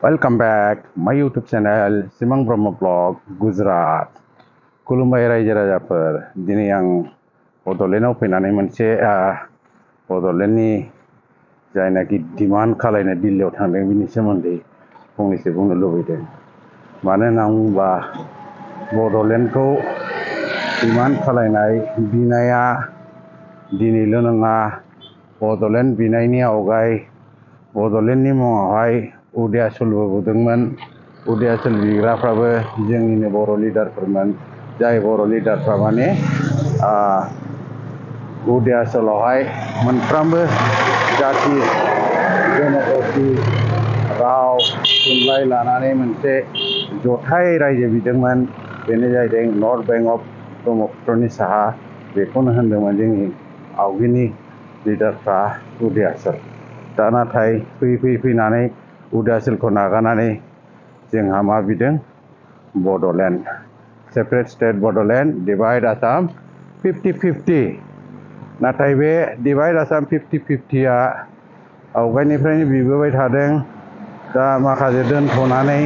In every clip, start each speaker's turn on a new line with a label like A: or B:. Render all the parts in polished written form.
A: Welcome back my YouTube channel Simang Brahma Blog Gujarat. खुलुमबाय रायजो राजाफोर दिनै आं बड'लेण्डआव फैनानै मोनसे बड'लेण्डनि जायनाखि डिमान्ड खालायनाय दिल्लीयाव थांदों बिनि सोमोन्दै फंनैसो बुंनो लुबैदों। मानो होनना बुङोब्ला बड'लेण्डखौ डिमान्ड खालायनाय बिनाया दिनैल' नङा, बड'लेण्ड बिनायनि आवगाय बड'लेण्डनि मुङावहाय उदयाचलबो बुदोंमोन। उदयाचल बिग्राफ्राबो जोंनिनो बर' लिडारफोरमोन, जाय बर' लिडारफ्रा माने उदयाचलावहाय मोनफ्रोमबो जाति जनजाति राव थुनलाइ लानानै मोनसे जथाय रायजो बिदोंमोन। बेनो जाहैदों नर्थ बेंक अफ ब्रह्मपुत्रनि साहा। बेखौनो होनदोंमोन जोंनि आवगिनि लिडारफ्रा उदयाचल। दा नाथाय फैनानै उदयाचलखौ नागारनानै जोंहा मा बिदों? Bodoland, separate state Bodoland, divide Assam 50-50। नाथाय बे डिवाइड आसाम 50-50आ आवगायनिफ्रायनो बिबोबाय थादों। दा माखासे दोनथ'नानै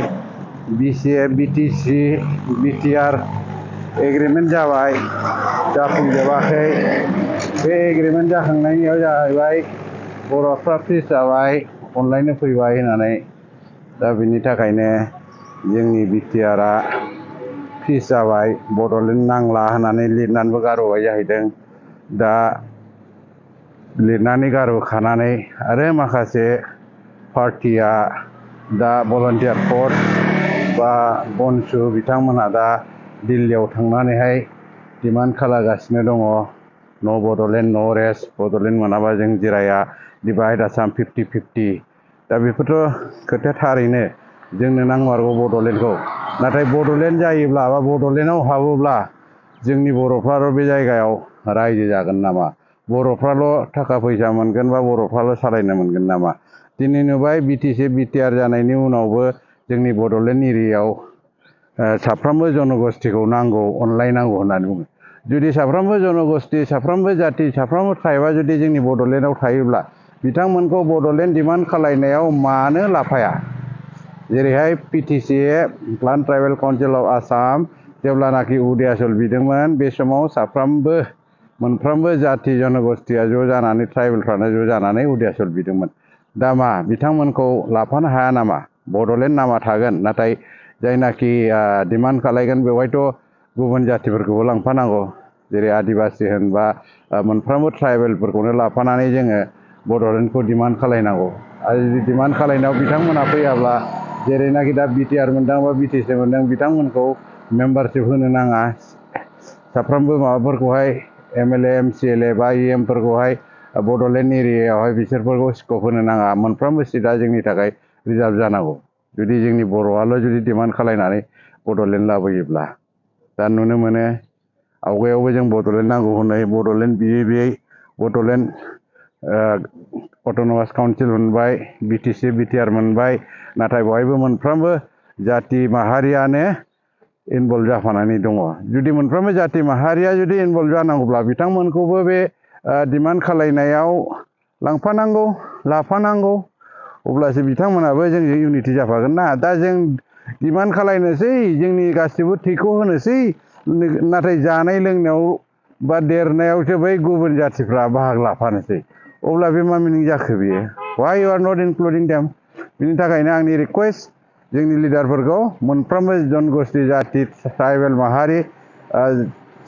A: BCA, BTC, BTR एग्रिमेन्ट जाबाय, जाफुंजोबाखै। बे एग्रिमेन्ट जाखांनायनियाव जाहैबाय बर'फ्रा पिस जाबाय, अनलायनो फैबाय होननानै। दा बिनि थाखायनो जोंनि BTRआ पिस जाबाय, बड'लेण्ड नांला होननानै लिरनानैबो गारबोबाय जाहैदों। दा लिरनानै गारबोखानानै आरो माखासे पार्टिया दा भलन्टियार फर्स बा बनसु बिथांमोनहा दा दिल्लीयाव थांनानैहाय डिमान्ड खालामगासिनो दङ। न' बड'लेण्ड न' रेस्ट, बड'लेण्ड मोनाबा जों जिराया, डिवाइड आसाम 50-50। दा बेफोरथ' खोथाया थारैनो जोंनो नांमारगौ बड'लेण्डखौ। नाथाय बड'लेण्ड जायोब्ला बा बड'लेण्डआव हाबोब्ला जोंनि बर'फ्राल' बे जायगायाव रायजो जागोन नामा? बर'फ्राल' थाखा फैसा मोनगोन बा बर'फ्राल' सालायनो मोनगोन नामा? दिनै नुबाय BTC, BTR जानायनि उनावबो जोंनि बड'लेण्ड एरियायाव साफ्रोमबो जनगोष्ठीखौ नांगौ, अनलायनांगौ होननानै बुङो। जुदि साफ्रोमबो जनगोष्ठी, साफ्रोमबो जाति, साफ्रोमबो ट्राइबआ जुदि जोंनि बड'लेण्डआव थायोब्ला बिथांमोनखौ बड'लेण्ड डिमान्ड खालायनायाव मानो लाफाया? जेरैहाय PTC plant tribal council of Assam जेब्लानाखि उदयाचल बिदोंमोन, बे समाव मोनफ्रोमबो जाति जनगोष्ठीया ज' जानानै, ट्राइबेलफ्रानो ज' जानानै उदयाचल बिदोंमोन। दा मा बिथांमोनखौ लाफानो हाया नामा? बड'लेण्ड नामा थागोन, नाथाय जायनाखि डिमान्ड खालायगोन बेवहायथ' गुबुन जातिफोरखौबो लांफानांगौ। जेरै आदिबासि होनबा मोनफ्रोमबो ट्राइबेलफोरखौनो लाफानानै जोङो बड'लेण्डखौ डिमान्ड खालायनांगौ। आरो जुदि डिमान्ड खालायनायाव बिथांमोना फैयाब्ला, जेरैनाखि दा BTR मोनदों बा BTC मोनदों, बिथांमोनखौ मेम्बारशिप होनो नाङा। साफ्रोमबो माबाफोरखौहाय MLA, MCLA बा EM फोरखौहाय बड'लेण्ड एरियायावहाय बिसोरफोरखौ स्कप होनो नाङा। मोनफ्रोमबो सिटआ जोंनि थाखाय रिजार्भ जानांगौ। जुदि जोंनि बर'आल' जुदि डिमान्ड खालायनानै बड'लेण्ड लाबोयोब्ला। दा नुनो मोनो आवगायावबो जों बड'लेण्ड नांगौ होननाय बड'लेण्ड बियै बड'लेण्ड अट'नमास काउन्सिल मोनबाय, BTC, BTR मोनबाय। नाथाय बेवहायबो मोनफ्रोमबो जाति माहारियानो इनभल्भ जाफानानै दङ। जुदि मोनफ्रोमबो जाति माहारिया जुदि इनभल्भ जानांगौब्ला बिथांमोनखौबो बे डिमान्ड खालायनायाव लाफानांगौ। अब्लासो बिथांमोनाबो जोंजों इउनिटि जाफागोन ना। दा जों डिमान्ड खालायनोसै, जोंनि गासिबो थैखौ होनोसै, नाथाय जानाय लोंनायाव बा देरनायावसो बै गुबुन जातिफ्रा बाहागो लाफानोसै। अब्ला बे मा मिनिं जाखो बेयो? Why you are not including them? बिनि थाखायनो आंनि रिकुवेस्ट जोंनि लिडारफोरखौ मोनफ्रोमबो जनगोष्ठी, जाति, ट्राइबेल माहारि,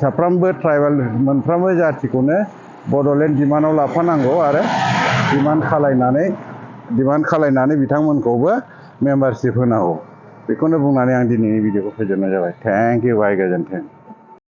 A: साफ्रोमबो ट्राइबेल मोनफ्रोमबो जातिखौनो बड'लेण्ड डिमान्डआव लाफानांगौ आरो डिमान्ड खालायनानै बिथांमोनखौबो मेम्बारशिप होनांगौ। बेखौनो बुंनानै आं दिनैनि भिडिअखौ फोजोबनाय जाबाय। थेंक इउ, बाय, गोजोन्थों।